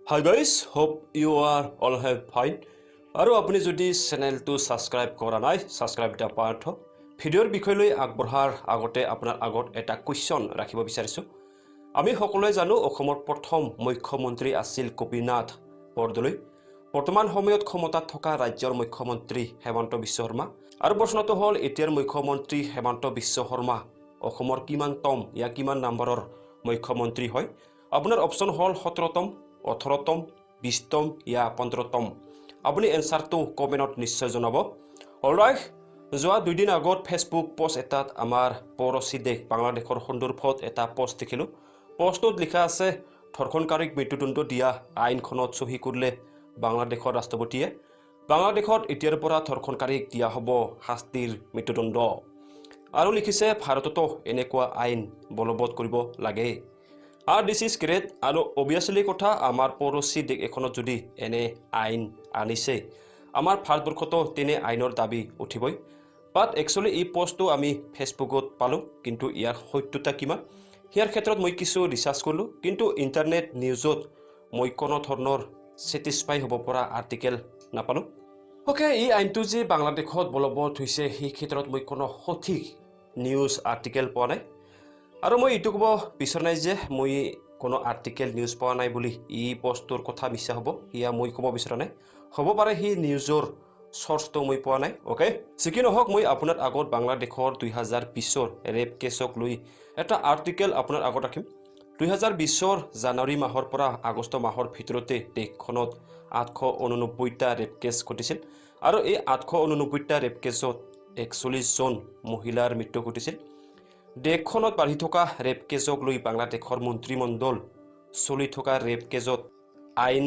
Hi guys, hope you are all have fine. আৰু আপুনি যদি চেনেলটো ছাবস্ক্ৰাইব কৰা নাই, ছাবস্ক্ৰাইব the পাৰ্থ। ভিডিঅ'ৰ বিষয়লৈ আগবঢ়াৰ আগতে আপোনাৰ আগত এটা কুৱেশ্যন ৰাখিব বিচাৰিছোঁ। আমি সকলোৱে জানো, অসমৰ প্ৰথম মুখ্যমন্ত্ৰী আছিল গোপীনাথ বৰদলৈ। বৰ্তমান সময়ত ক্ষমতাত থকা ৰাজ্যৰ মুখ্যমন্ত্ৰী হেমন্ত বিশ্ব শৰ্মা। আৰু প্ৰশ্নটো হ'ল, এতিয়াৰ মুখ্যমন্ত্ৰী হেমন্ত বিশ্ব শৰ্মা অসমৰ কিমানতম ইয়া কিমান নম্বৰৰ মুখ্যমন্ত্ৰী হয়? আপোনাৰ অপশ্যন হ'ল 17তম, 18তম, 20তম ইয়া 15তম। আপুনি এনচাৰটো কমেণ্টত নিশ্চয় জনাব। অলৰাইট, যোৱা 2 দিন আগত ফেচবুক পষ্ট এটাত আমাৰ পৰচী দেশ বাংলাদেশৰ সন্দৰ্ভত এটা পষ্ট দেখিলোঁ। পষ্টটোত লিখা আছে, ধৰ্ষণকাৰীক মৃত্যুদণ্ড দিয়া আইনখনত চহী কৰিলে বাংলাদেশৰ ৰাষ্ট্ৰপতিয়ে। বাংলাদেশত এতিয়াৰ পৰা ধৰ্ষণকাৰীক দিয়া হ'ব শাস্তিৰ মৃত্যুদণ্ড। আৰু লিখিছে, ভাৰততো এনেকুৱা আইন বলবৎ কৰিব লাগে। আৰু this is great. আৰু অভিয়াছলি কথা, আমাৰ পৰচী দেশ এখনত যদি এনে আইন আনিছে, আমাৰ ভাৰতবৰ্ষতো তেনে আইনৰ দাবী উঠিবই। বাট একচুৱেলি এই পষ্টটো আমি ফেচবুকত পালোঁ, কিন্তু ইয়াৰ সত্যতা কিমান, ইয়াৰ ক্ষেত্ৰত মই কিছু ৰিচাৰ্চ কৰিলোঁ, কিন্তু ইণ্টাৰনেট নিউজত মই কোনো ধৰণৰ ছেটিছফাই হ'ব পৰা আৰ্টিকেল নাপালোঁ। অ'কে, এই আইনটো যে বাংলাদেশত বলবৎ হৈছে, সেই ক্ষেত্ৰত মই কোনো সঠিক নিউজ আৰ্টিকেল পোৱা নাই। আৰু মই এইটো ক'ব বিচৰা নাই যে মই কোনো আৰ্টিকেল নিউজ পোৱা নাই বুলি এই পষ্টটোৰ কথা মিছা হ'ব। সেয়া মই ক'ব বিচৰা নাই। হ'ব পাৰে সেই নিউজৰ চ'ৰ্চটো মই পোৱা নাই। অ'কে, যি কি নহওক, মই আপোনাৰ আগত বাংলাদেশৰ 2020ৰ ৰেপ কেছক লৈ এটা আৰ্টিকেল আপোনাৰ আগত ৰাখিম। 2020ৰ জানুৱাৰী মাহৰ পৰা আগষ্ট মাহৰ ভিতৰতে দেশখনত 889টা ৰেপ কেছ ঘটিছিল আৰু এই 889টা ৰেপ কেছত 41জন মহিলাৰ মৃত্যু ঘটিছিল। দেশখনত বাঢ়ি থকা ৰেপ কেছক লৈ বাংলাদেশৰ মন্ত্ৰীমণ্ডল চলি থকা ৰেপ কেছত আইন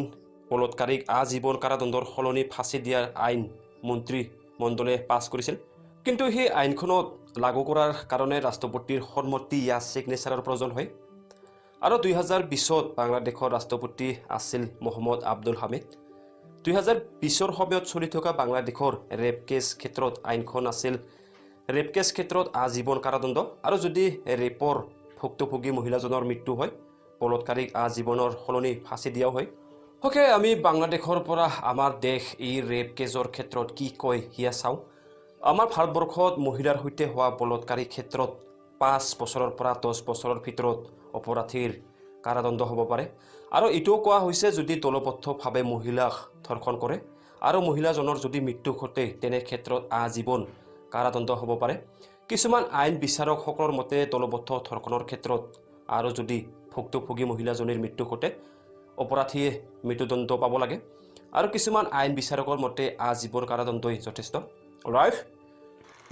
বলৎকাৰীক আজীৱন কাৰাদণ্ডৰ সলনি ফাঁচি দিয়াৰ আইন মন্ত্ৰীমণ্ডলে পাছ কৰিছিল। কিন্তু সেই আইনখনত লাগু কৰাৰ কাৰণে ৰাষ্ট্ৰপতিৰ সন্মতি ইয়া ছিগনেচাৰৰ প্ৰয়োজন হয়। আৰু 2020ত বাংলাদেশৰ ৰাষ্ট্ৰপতি আছিল মহম্মদ আব্দুল হামিদ। 2020ৰ সময়ত চলি থকা বাংলাদেশৰ ৰেপ কেছ ক্ষেত্ৰত আইনখন আছিল ৰেপ কেছ ক্ষেত্ৰত আজীৱন কাৰাদণ্ড আৰু যদি ৰেপৰ ভুক্তভোগী মহিলাজনৰ মৃত্যু হয়, বলৎকাৰীক আজীৱনৰ সলনি ফাঁচি দিয়াও হয়। অ'কে, আমি বাংলাদেশৰ পৰা আমাৰ দেশ এই ৰেপ কেছৰ ক্ষেত্ৰত কি কয় সেয়া চাওঁ। আমাৰ ভাৰতবৰ্ষত মহিলাৰ সৈতে হোৱা বলৎকাৰী ক্ষেত্ৰত 5 বছৰৰ পৰা 10 বছৰৰ ভিতৰত অপৰাধীৰ কাৰাদণ্ড হ'ব পাৰে। আৰু এইটোও কোৱা হৈছে, যদি দলবদ্ধভাৱে মহিলাক ধৰ্ষণ কৰে আৰু মহিলাজনৰ যদি মৃত্যু ঘটে, তেনে ক্ষেত্ৰত আজীৱন কাৰাদণ্ড হ'ব পাৰে। কিছুমান আইন বিচাৰকসকলৰ মতে দলবদ্ধ ধৰ্ষণৰ ক্ষেত্ৰত আৰু যদি ভুক্তভোগী মহিলাজনীৰ মৃত্যু ঘটে, অপৰাধীয়ে মৃত্যুদণ্ড পাব লাগে। আৰু কিছুমান আইন বিচাৰকৰ মতে আজীৱন কাৰাদণ্ডই যথেষ্ট। ৰাইট,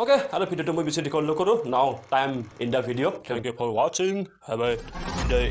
অ'কে, আৰু ভিডিঅ'টো মই বেছি দীঘল নকৰোঁ। Now time in the video. Thank you for watching. Have a day.